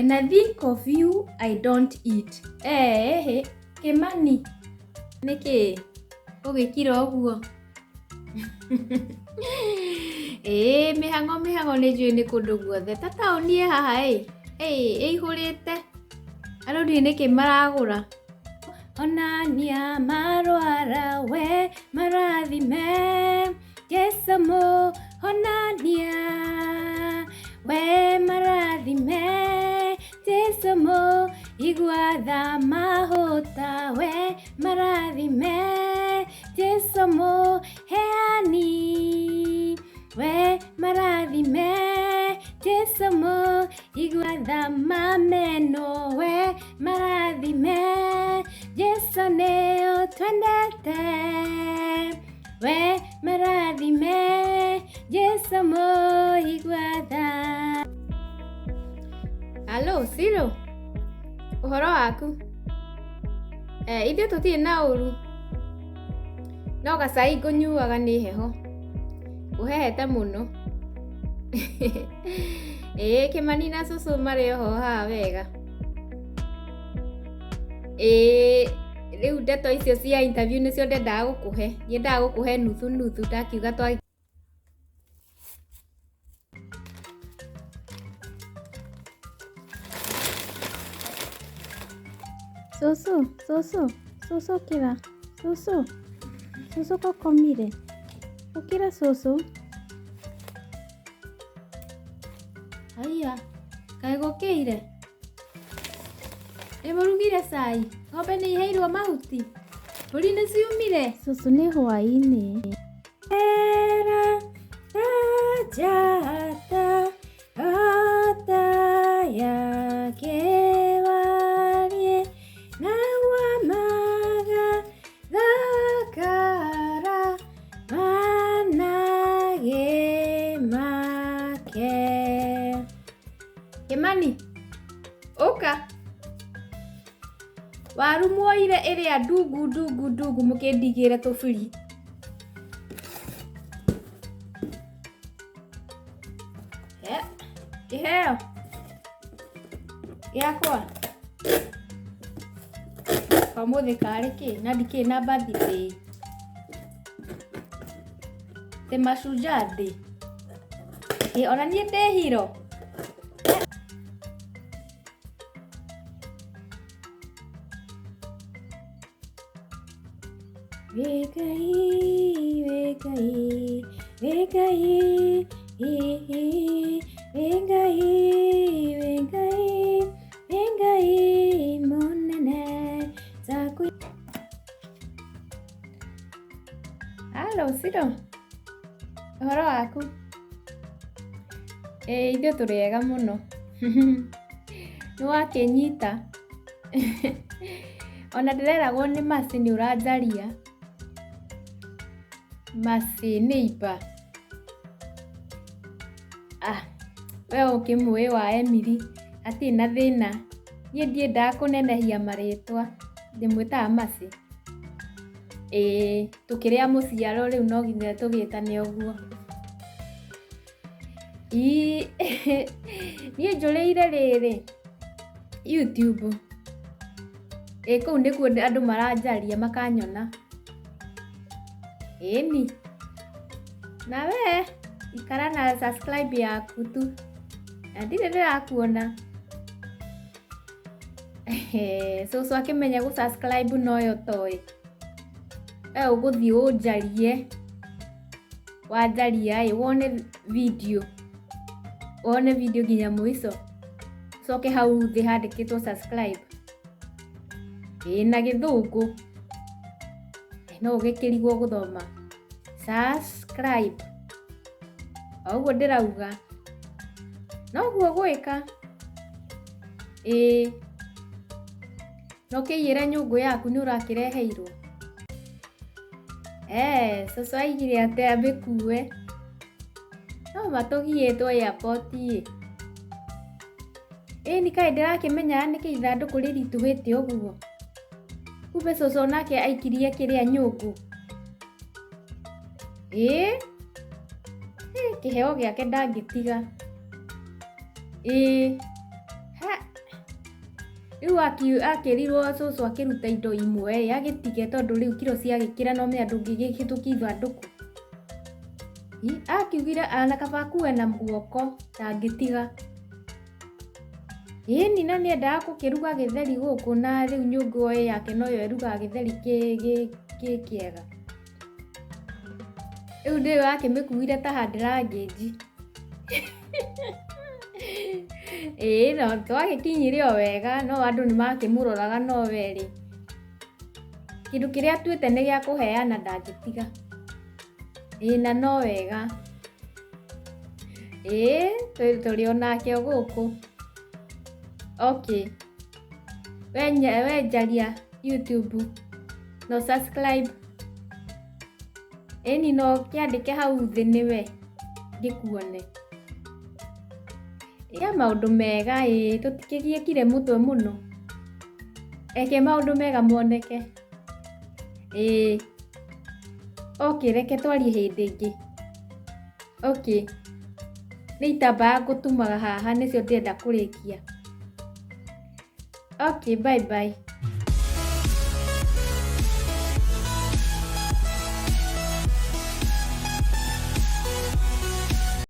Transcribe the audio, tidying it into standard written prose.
When I think of you, I don't eat. Eh, Kĩmani, nĩkĩ ũgĩkira ũguo? Ĩĩ mĩhang'o mĩhang'o nĩ njũĩ nĩ kũndũ guothe. Ta taũni ĩ haha ĩ, ĩihũrĩte. Andũ ndiũĩ nĩkĩ maragũra. Onania marwara we marathime Jesu mũhonania we marathime Jesu mũigua tha mahũta we marathime Jesu mũheani we marathime Jesu mũigua tha mameno we marathime Jesu nĩ ũtwendete we marathime Jesu mũigua tha. Halo Siro, ũhoro waku? Eh, ithuĩ tũtirĩ na ũru no gacai ngũnyuaga nĩ heho kũhehete mũno. Ĩĩ Kĩmani na cũcũ marĩ oho haha wega. Ĩĩ rĩu ndeto icio cia interview nĩcio ndendaga gũkũhe. Nyendaga gũkũhe nuthu nuthu ndakiuga twa Cũcũ, cũcũ, cũcũ ũkĩra, cũcũ, cũcũ kokomire, ũkĩra cũcũ. Haiya, kaĩ gũkĩire? Nĩ mũrugire cai? Ng'ombe nĩ iheirwo mahuti? Mbũri nĩ ciumire? Cũcũ nĩ hwaĩ-inĩ. Era ta njata ota ya kĩwarie na wamaga thakara managĩ make. Kĩmani, ũka. Waru muoire ĩrĩa ndungu ndungu ndungu mũkĩndigĩre tũburi. Kĩheo gĩakwa kamũthĩ karĩ kĩ na ndikĩrĩ na birthday tĩ Mashujaa Day. Ĩ ona niĩ ndĩ hero. Wĩ Ngai, wĩ Ngai, wĩ Ngai, wĩ Ngai, wĩ Ngai, wĩ Ngai mũnene taku. Halo Siro, ũhoro waku? Ĩĩ ithuĩ tũrĩ ega mũno. Nĩ wakĩnyita. Ona ndĩreragwo nĩ Mercy nĩ ũranjaria. Mercy neighbor. Ah, we ũkĩmũĩ wa Emily, hatirĩ na thĩna. Niĩ ndiendaga kũnenehia marĩtwa, ndĩmwĩtaga Mercy. Ĩĩ tũkĩrĩa mũciaro rĩu no nginya tũgĩtane ũguo. Ii niĩ njũrĩire rĩrĩ YouTube. Ĩ kũu nĩkuo andũ maranjaria makanyona. Ĩni. Na we ikara na subscribe yaku tu. Na ndirĩ ndĩrakuona. Cũcũ akĩmenya gũ subscribe noyo toĩ. We ũgũthiĩ ũnjarie. Wanjaria ĩ wone video. Wone video nginya mũico. Ũcoke hau thĩ handĩkĩtwo subscribe. Ĩĩ na gĩthũngũ. No ũgĩkĩrigwo gũthoma. Subscribe. O ũguo ndĩrauga. Noguo ũgwĩka. Ĩĩ. Na ũkĩiyĩre nyũngũ yaku nĩ ũrakĩreheirwo. Eh, cũcũ aigire atĩ amĩkue. No matũgiĩtwo airport ĩ. Ĩni kaĩ ndĩrakĩmenyaga nĩkĩ ithandũkũ rĩritũhĩte ũguo. Kumbe cũcũ onake aikirie kĩrĩa nyũngũ. Ĩĩ. Kĩheo gĩake ndangĩtiga. Ĩĩ. Ha. Rĩu akĩrirwo cũcũ akĩruta indo imwe ĩ agĩtige tondũ rĩu kiro ciagĩkĩra no menya ndũngĩgĩhĩtũkia ithandũkũ. Akiugire ona kaba akue na guoko ndangĩtiga. Ĩni na nĩendaga gũkĩruga gĩtheri gũkũ na rĩu nyũngũ ĩ yake noyo ĩrugaga gĩtheri kĩ kĩega. Rĩu ndĩyo akĩmĩkuire ta handirangĩnji. Ĩĩ no twagĩkinyire o wega no andũ nĩ makĩmũroraga no we rĩ, kĩndũ kĩrĩa atuĩte nĩ gĩa kũheana ndangĩtiga. Ĩĩ na no wega. Ĩĩ tũrĩ o nake o gũkũ. Okay. We njaria YouTube no subscribe. Ĩni no kĩandĩke hau thĩ nĩwe ngĩkuone. Ĩka maũndũ mega ĩĩ tũtikĩgiĩkire mũtwe mũno. Reke maũndũ mega moneke. Ĩĩ. Okay, reke twarie hĩndĩ ĩngĩ. Okay. Nĩ itambaya ngũtumaga haha nĩcio ndĩrenda kũrĩkia. Okay, bye bye.